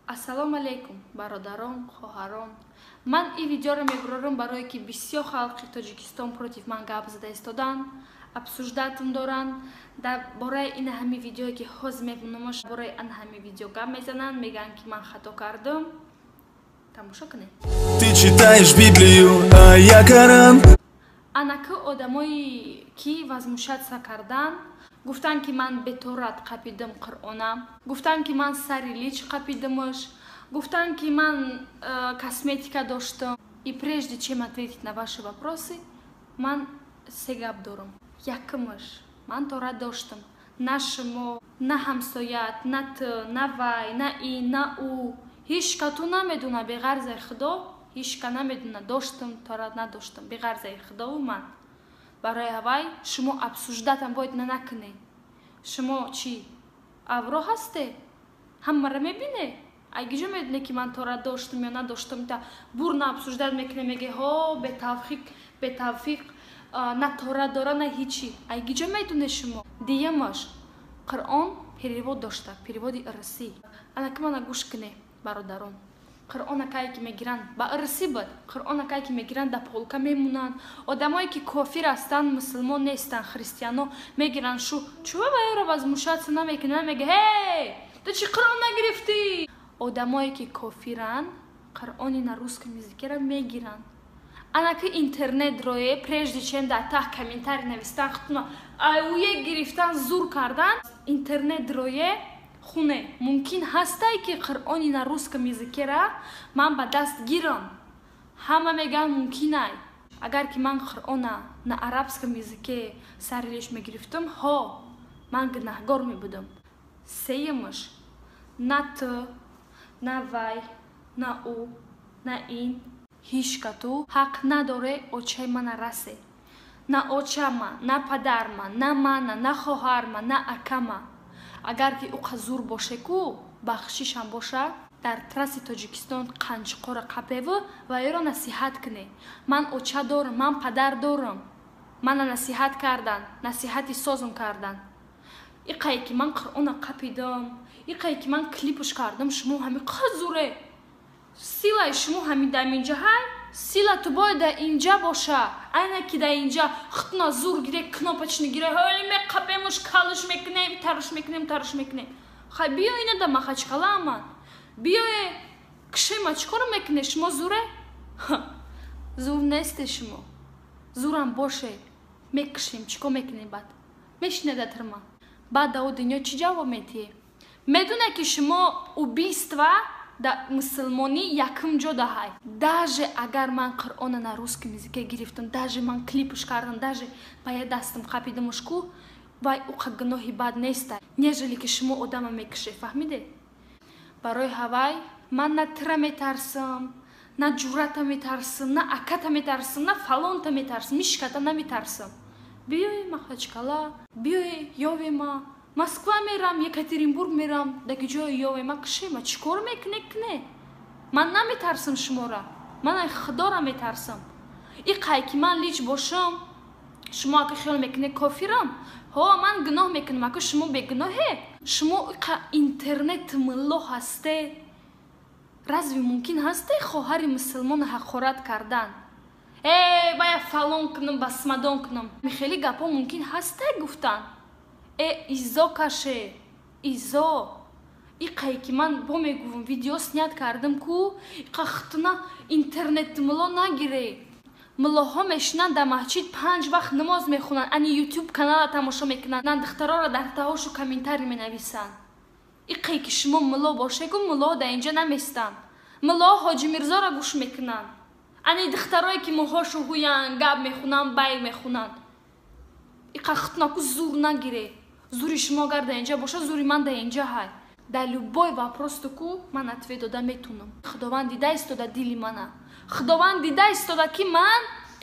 Ассалому алайкум, бародарон, хоҳарон. Ман ин видеоро мебурорам, барое ки бисёр халқи Тоҷикистон против ман гап зада истоданд, обсуждать ам доранд дар бораи ин ҳами видеое, ки ҳозир мебинамаш. Бораи ан ҳами видео гап мезананд, мегӯянд, ки ман хато кардам. Тамошо кунед. Ты читаешь Библию, а я Коран. Анаки одамое ки возмущаться кардан, гуфтанд, ки ман беторат қапидам Қуръонам, гуфтанд, ки ман сари лич қапидамаш, гуфтанд, ки ман косметика доштам. И прежде чем ответить на ваши вопросы, ман се гап дорам. Якумаш: ман торат доштам. На шумо, на ҳамсоят, на ту, на вай, на ин, на ӯ, ҳеч кату намедона. Беғарзаи Худо ҳечка намедона, доштам торат, надоштам, беғарзаи Худову ман. Барои ҳавай шумо обсуждать ам бояд накунед. Шумо чӣ, авро ҳасте, ҳамаро мебине? Айгиҷо медоне, ки ман торат доштам ё надоштам? Та бурна обсуждать мекуне, меге: «Ҳо, бетавфиқ, бетавфиқ, на торат дора, на ҳичи». Айгиҷо медоне шумо? Диюмаш: Қуръон перевод дошта, перевод и ирсӣ. Анаки мана гӯш куне, бародарон. Қуръона кае ки мегиранд, ба ирсӣ буд. Қуръона кае ки мегиранд, да полка мемонанд. Одамое ки кофир ҳастанд, мусулмон нестанд, христиано мегиранд. Шу чува вайро возмущаться намекунад, намега: «Ҳей, ту чӣ Қуръон нагирифтӣ?» Одамое ки кофиранд, Қуръони на русском языке ра мегиранд. Анаки интернет рое, прежде чем дар таҳ комментарий навистан, хутуна аюе гирифтан, зур кардан, интернет рое хуне. Мумкин ҳастай, ки Қуръони на русском языке ра ман ба даст гирам. Ҳама мегӯянд, мумкинай. Агар ки ман Қуръона на арабском языке сари лиш мегирифтам, ҳо, ман гунаҳгор мебудам. Сеюмаш: на ту, на вай, на ӯ, на ин, ҳеч кату ҳақ надоре очаи мана расе. На очама, на падарма, на мана, на хоҳарма, на акама. Агар ки ӯ зур боше ку, бахшишам боша, дар трасси Тоҷикистон қанчиқора қапеву ва ёро насиҳат куне. Ман оча дорам, ман падар дорам. Мана насиҳат кардан, насиҳати созм кардан. Иқае ки ман Қуръона қапидам, иқае ки ман клипш кардам, шумо ҳами қазуре. Силаи шумо ҳами дар инҷа ҳай? Сила ту бояд дар инҷа боша. Айна ки дар инҷа хутна зур гире, кнопочный гире, ҳой, меқапемуш, калш мекунем, таруш мекунем, таруш мекунем. Хай, биё ина да Махачкала аман, биёе кишема. Чӣ коро мекуне шумо? Зуре, зур несте шумо. Зурам боше, мекушем. Чӣ кор мекунем? Баъд мешине дар тирма. Баъд да о дунё чӣ ҷавоб метиҳе? Медоне, ки шумо убийство да мусулмонӣ якум ҷо даҳай. Даже агар ман Қуръона на русском языке гирифтам, даже ман клипш кардам, даже ба я дастам қапидамуш ку, вай уқа гуноҳи бад неста, нежели ки шумо одама мекуше. Фаҳмиде? Барои ҳавай ман на тира метарсам, на ҷурата метарсам, на аката метарсам, на фалонта метарсам, мишката наметарсам. Биёе Махачкала, биёе, ёвема. Москва мерам, Екатеринбург мерам, даги ҷое ёвема, кишема. Чӣ кор мекуне, куне. Ман наметарсам шумора, ман ай Худора метарсам. Иқай ки ман лич бошам, шумо ака хиёл мекуне, кофирам. Ҳо, ман гуноҳ мекунам. Ака, шумо бегуноҳе? Шумо иқа интернет мулло ҳасте. Разве мумкин ҳасте хоҳари мусулмона ҳақорат кардан? Э, бая фалон кунам, басмадон кунам, хеле гапҳо мумкин ҳасте гуфтан? Э, изо каше, изо. Иқае ки ман бо мегӯвам, видео снять кардам ку, иқа хутуна интернет мулло нагире. Муллоҳо мешинанд дар маҳҷид, панҷ вақт намоз мехонанд, ани Ютуб канала тамошо мекунанд, духтароро дар таҳошу комментарий менависанд. Иқае ки шумо мулло бошегу, муллоҳо дар инҷа наместанд. Муллоҳо Ҳоҷи Мирзоро гӯш мекунанд. Ани духтарое ки мӯҳошу ҳуянд, гап мехонанд, бай мехонанд. Иқа хутунаку зур нагире. Зури шумо агар дар инҷа боша, зури ман дар инҷа ҳай. Дар любой вопрос ку ман ответ дода метунам. Худованд дида истода дили мана. Худованд дида истода, ки ман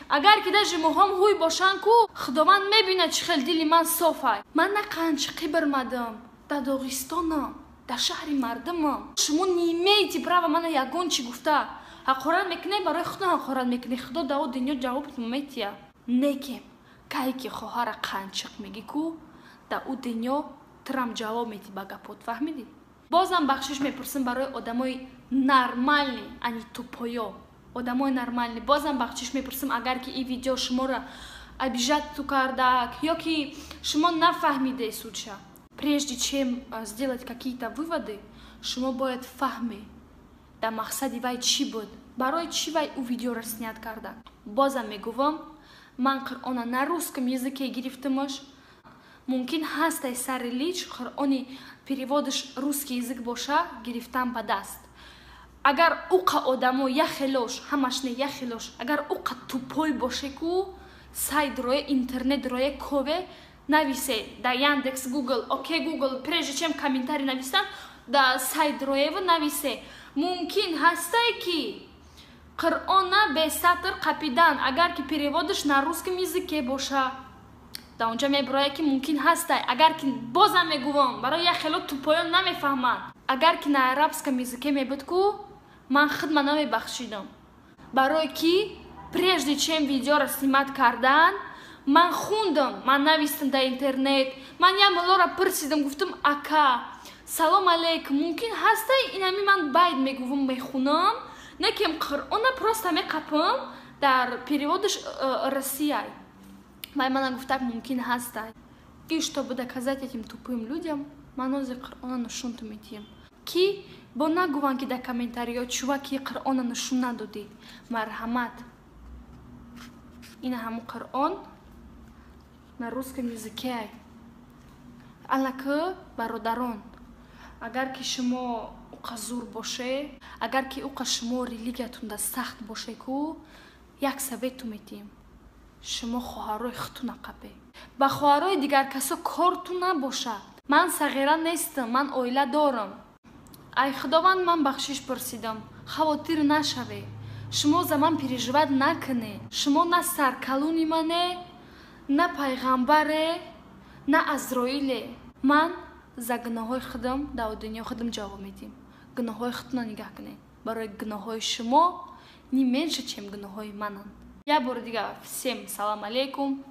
агар ки даже мӯҳом ҳуй бошанд ку, Худованд мебинад, чӣ хел дили ман софай. Ман на қанчиқӣ бирмадам, дар Доғистонам, дар шаҳри мардумам. Шумо не имеете права мана ягон чӣ гуфта ҳақорат мекунед. Барои Худо ҳақорат мекунед, Худо дао дунё ҷавобтон метия. Неке кае ки хоҳара қанчиқ мегӣ ку, дар ӯ дунё тирам ҷавоб метӣ ба гапот. Фаҳмидӣ? Бозам бахшиш мепурсам барои одамои нормальный, а не тупой, одамои нормальный. Бозам бахшиш мепурсам, агар ки ин видео шуморо обижать ту кардак ё ки шумо нафаҳмиде суть ша. Прежде чем сделать какие-то выводы, шумо бояд фаҳме, дар мақсади вай чӣ буд, барои чӣ вай ӯ видеоро снять карда. Бозам мегӯвам, ман Қуръона на русском языке гирифтамаш. Мумкин ҳастай, сари лич Қуръони перевод аш русский язык боша, гирифтан ба даст. Агар уқа одамо яхелош, ҳамаш не, яхелош, агар уқа тупой боше ку, сайт рое, интернет рое, кове нависе да Яндекс, Гугл, окей Гугл, прежде чем комментарий нависан, да сайт роева нависе: мумкин ҳастай ки Қуръона бе сатр қапидан, агар ки перевод аш на русском языке боша? Да онҷа мебирояд, ки мумкин ҳастай. Агар ки, бозам мегӯвам, барои як хело тупой он намефаҳманд, агар ки на арабском языке мебуд ку, ман худма намебахшидам, барое ки прежде чем видеоро снимать кардан, ман хундам, ман навистам дар интернет, ман як муллоро пурсидам, гуфтам: «Ака, салом алейкум, мумкин ҳастай инами ман байд мегӯвам, мехунам, не кем Қуръона просто меқапам, дар перевод аш россияй?» Вай мана гуфтак: «Мумкин ҳастай». И чтобы доказать этим тупым людям, ман ози Қуръона нушунту метиҳам, ки бо нагӯванд, ки дар комментариё чуваки Қуръона нушун надодӣ. Марҳамат, ина ҳамун Қуръон на русском языке. Аллакы бародарон, агар ки шумо уқа зур боше, агар ки уқа шумо религиятунда сахт боше ку, як совет у метиҳем: шумо хоҳарои худтуна қапе, ба хоҳарои дигар касо корту набошад. Ман сағира нестам, ман оила дорам. Ай Худованд ман бахшиш пурсидам, хавотир нашаве, шумо за ман переживать накунед. Шумо на саркалуни мане, на пайғамбаре, на Азроиле. Ман за гуноҳҳои худам дар дунё худам ҷавоб медиҳам. Гуноҳҳои худтона нигаҳ кунед, барои гуноҳҳои шумо не меньше, чем гуноҳҳои мананд. Як бори дигар всем салам алейкум.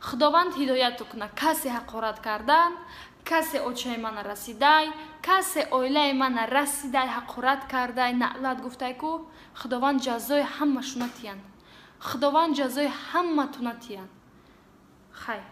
Худованд ҳидояту кунад касе ҳақорат кардан, касе очаи мана расидай, касе оилаи мана расидай, ҳақорат кардай, наълат гуфтай ку, Худованд ҷазои ҳамашуна тиянд, Худованд ҷазои ҳаматуна тиянд. Хайр.